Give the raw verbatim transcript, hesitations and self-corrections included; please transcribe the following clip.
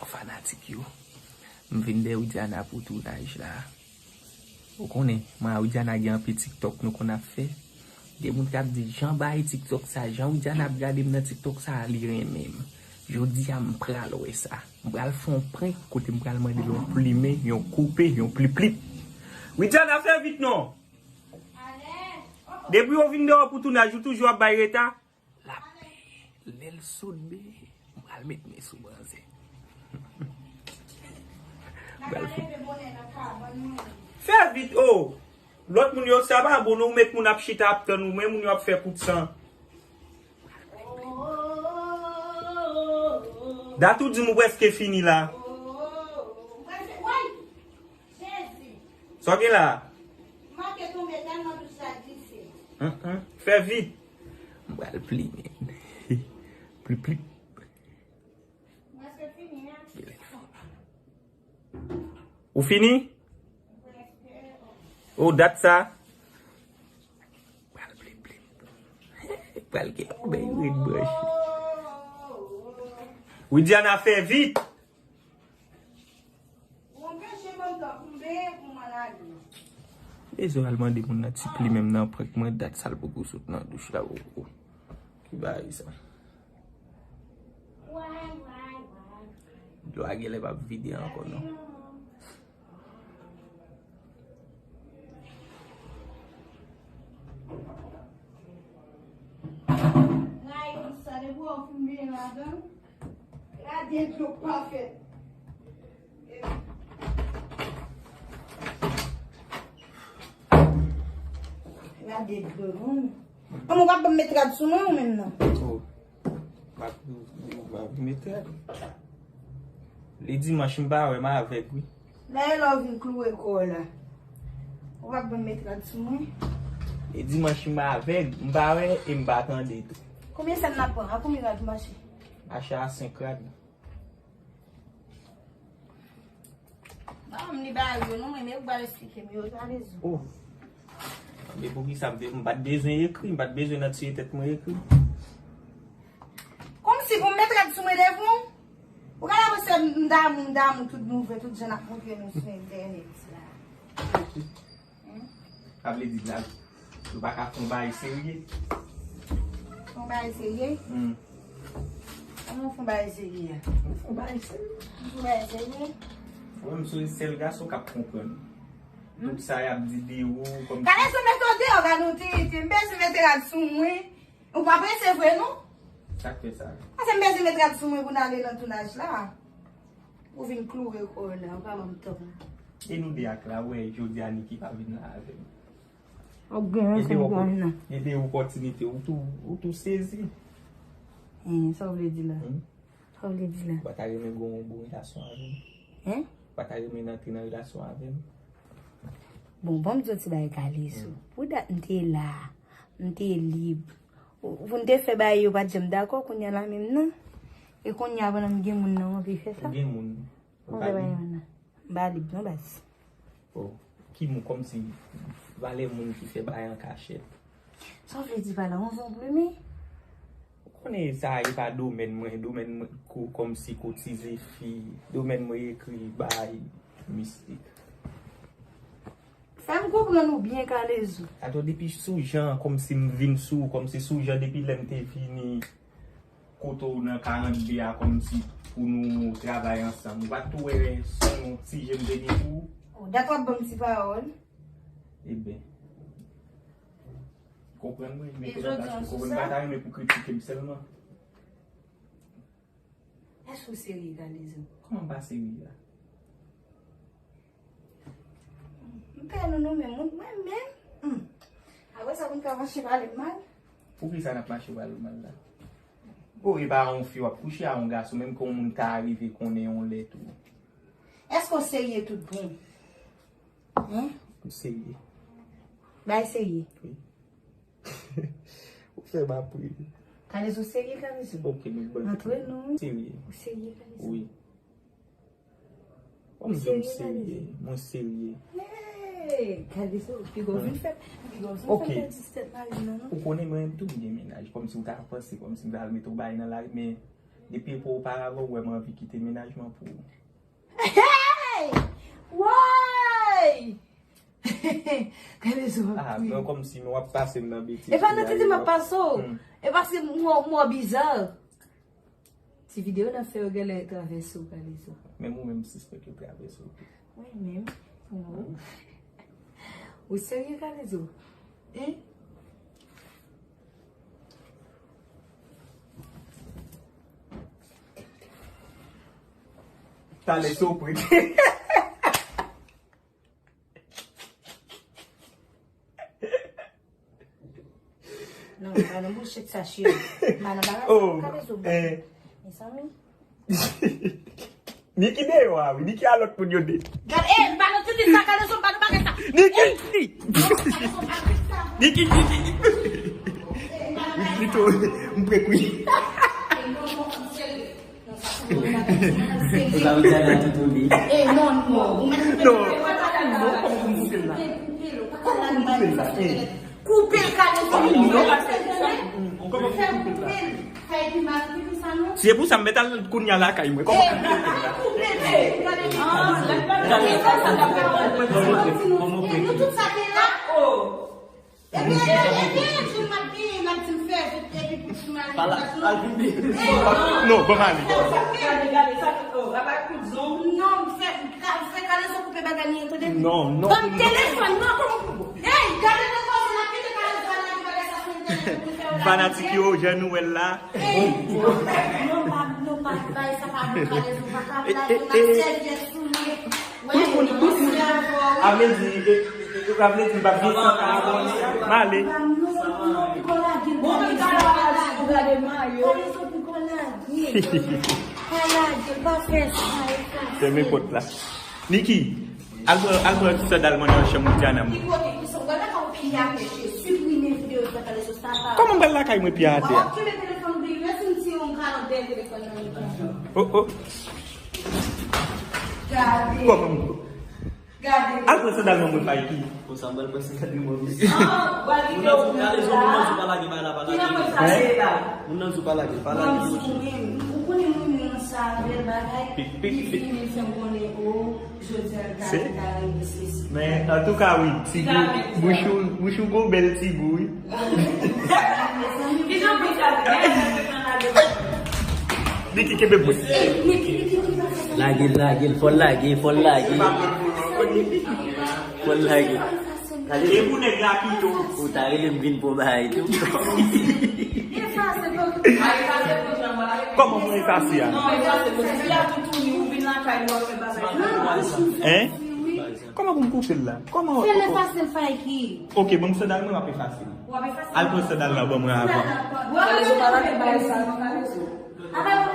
Fanatik yo, m vin dèyè Widiana pou tounaj la. Ou konnen, mwen a Widiana gen anpil TikTok nou konn ap fè. Gen moun k ap di, "Jan bay TikTok sa, jan Widiana ap gade m nan TikTok sa, li renmen m." Jodi a, m pral wè sa. M pral fè yon prank kote m pral mande l yon plimen, yon koupe, yon plip plip. Widiana, fè vit non! Depi w vin dèyè pou tounaj, ou toujou ap bay reta? L ap peye. Lè l sot be, m pral met men sou manzè. M pral fè. Fè vit, o! Lòt moun yo, sa pa bon, non, ou met moun ap chita ap tann ou, men moun yo ap fè kout san. Dat ou di m ou prèske fini la. Sa w gen la? Hum, hum. Fè vit. M pral plimen. Plip, plip. Ou fini? O, dat sa. Pral plip, plip. Pral gen yon bèy red branch. Widiana, fè vit. Ou anpeche m antan koube pou m al ale. Bezwen al mande moun nan ti pli menm nan prank mwen, dat sa l poko sot nan douch la poko. Ki bagay sa? Dlo a genlè p ap vide ankò non. Rayi sa depi w fin vin ladan. Gade dlo pafè. Gade dlo non. Kòman w ap ban m met rad sou mwen ou menm nan? Oh. M ap, m ap met rad. Li dimanch m pa wè m avèg wi. Dayè lè w vin kloure kò w la. Ou p ap ban m met rad sou mwen. E dimanch m avèg, m pa wè e m pa tande tou. Konbyen sèn n ap pran? A konbyen rad ou mache? Mache a senk rad. Ban m li ba yo non, men ou pral esplike m yo, sa vle di. Oh. Men poukisa m te, m pa t bezwen ekri, m pa t bezwen nan tiye tèt mwen ekri. Kòmsi pou m met rad sou mwen devan w? Ou ka la panse m damou, m damou tout nouvèl, tout jan n ap montre nou sou entènèt la. Sa vle di la, nou pa ka fè yon bagay serye? Fè yon bagay serye? Hmm. Kòman fè yon bagay serye a? Fè yon bagay serye. Fè yon bagay serye? Mwen, m se sèl gason k ap konprann. Hmm? Tout sa y ap di de ou, kòm... Gade sou mèt ou deyò, gade ou te, te, m bezwen mete rad sou mwen. Ou pa prese vre non? Sa k fè sa? Paske m bezwen met rad sou mwen pou n ale nan tounaj la. Ou vin kloure kò w la, ou pa ban m tan. E nou de ak la, ou wè jodi a Niki pa vin la avè m. Ou gen rezon pou vin la. Gen de opòtinite, ou tou, ou tou sezi. Hein, sa w vle di la? Hmm? Sa w vle di la? Ou pa ta renmen gen yon bon relasyon avè m? Hein? Ou pa ta renmen antre nan relasyon avè m? Bon, ban m di w ti bagay Kalezo. Hmm. Pou dat m te la, m te lib. Pou n te fè bagay yo pa t janm dakò, kounye a la menm nan. E kounye a pandan m gen moun nan, m anvi fè sa. Ou gen moun? Ou pa lib? M pa lib non baz. Oh, ki moun, kòmsi valè moun ki fè bagay an kachèt. Sa w vle di pa la, yon zon plumen? Ou konnen sa e pa domèn mwen, domèn mwen ko-, kòmsi kotize fi, domèn mwen ekri bay mistik. Fè m konprann ou byen, Kalezo. Atò, depi sou jan, kòmsi m vin sou, kòmsi sou jan depi lè m te vini kote w nan karant de a, kòmsi pou nou travay ansanm. Ou pa t tou wè se yon ti je m te gen pou ou? Oh, dat w ap ban m ti pawòl. Ebyen, konprann mwen, men konprann pa ta renmen pou kritike m sèlman. Èske w serye, Kalezo? Kòman m pa serye la? M pè nou, nou menm, mwen, mwen menm. Hmm. Apre sa, pou n ka mache pale m mal? Poukisa n ap mache pale w mal la? Bon, e pa yon fi w ap kouche a yon gason, menm ke yon moun ta rive konnen yon lè tou. Èske w serye tout bon? Hein? M serye. Bay serye. Wi. Ou fè m ap ri. Kalezo serye, Kalezo. Ok, nou ban. Antre nou. Serye. Ou serye, Kalezo? Wi. Ou serye, Kalezo? Mwen serye. Hey, Kalezo, piga w vin fè, piga w vin fè pèdi tèt mari m nan, non? Ou konnen mwen menm tou m gen mennaj. Kòmsi ou ta panse, kòmsi m ta al mete yon bagay nan lari, men Depi epòk oparavan, ou wè m anvi kite mennaj mwen pou ou. Hey! Woy! Kalezo ap Ah, kriye. Bon, kòmsi nou ap pase m nan betiz. E pa nan tete m ap pase w. Hmm. E paske mwen, mwen biza. Ti videyo n ap fè yo genlè travèse w, Kalezo. Menm ou menm sispèk yo travèse w. Mwen menm? Oh. Ou serye, Kalezo? Hein? Talè sopre. Non, pa nan bullshit sa, cheri. Pa nan bagay sa, Oh, Kalezo. Eh. Mezanmi. Niki deyò a, wi. Niki a lòt moun yo de. Gad, eh, pa nan titi sa, Kalezo, pa nan bagay sa. Niki! Niki, Niki! Wi, pito, m prek, wi. Ou sa vle di a tout ou li. Eh, non, non. Non. Non, kòman pou m koupe l la? Kòman pou m koupe l la? Eh. Koupe l, Kalezo. Kòman pou m koupe l la? Kòman pou m koupe l la? Se pou sa m mèt al kounye a lakay mwen. Kòman pou m koupe l la? Kòman pou m koupe l la? Epi, epi, epi, epi, m ap genyen, m ap di m fè vit, epi pou ti mari sa tou. Non, ban m ale. Non, m fè, ka, fè Kalezo koupe bagay li, tande? Non, non. Ban m telefòn, non, kòman pou. Hey, gade nan kòz la, kite Kalezo al lage bagay sa sou entènèt pou l fè yo lage. Fanatik yo, jan nou wè l la. Hey, non, pa, non, pa, bagay sa pa bon, Kalezo, pa ka lage, pa sèvyèt sou mwen. Tout moun, tout moun. A vle di, e, e, e, a vle di, m p ap gen tan pou abòne. M ale. Fèmen pòt la. Niki, al pran, al pran sandal mwen nan chanm Diana mwen. Kòman m pral lakay mwen pye atè a? Oh, oh. Gade. Kòman m Gade. Al pran sandal nan mwen, Faiki. Konsa, m pral pran sandal nan mwen, mesye. Ah, w al kite moun nan la. Moun nan di w pa lage, pa lage, pa lage. Moun nan di w pa lage, pa lage. Moun nan di w pa lage, pa lage. Moun nan di w menm. Ou konnen moun nan sa, bèl bagay. Pik, pik, pik. Li vini, li fè m konnen, o, jodi a, l ka, li ka regle sesi. Men, antouka, wi, ti gou, bouch ou, bouch ou gon bèl ti gou, wi. Niki kenbe bout. Lage l, lage l, fò l lage, fò l lage. Fò l lage. E pou nèg la pito. Ou ta rele m vin pran bagay tou. Kòman pou efase a? Hein? Kòman pou m koupe l la? Kòman? Fè l efase l, Faiki. Ok, ban m sandal mwen, m ap efase l. W ap efase l. Al pran sandal la ban mwen avan. Kalezo pa lage bagay sa non, Kalezo.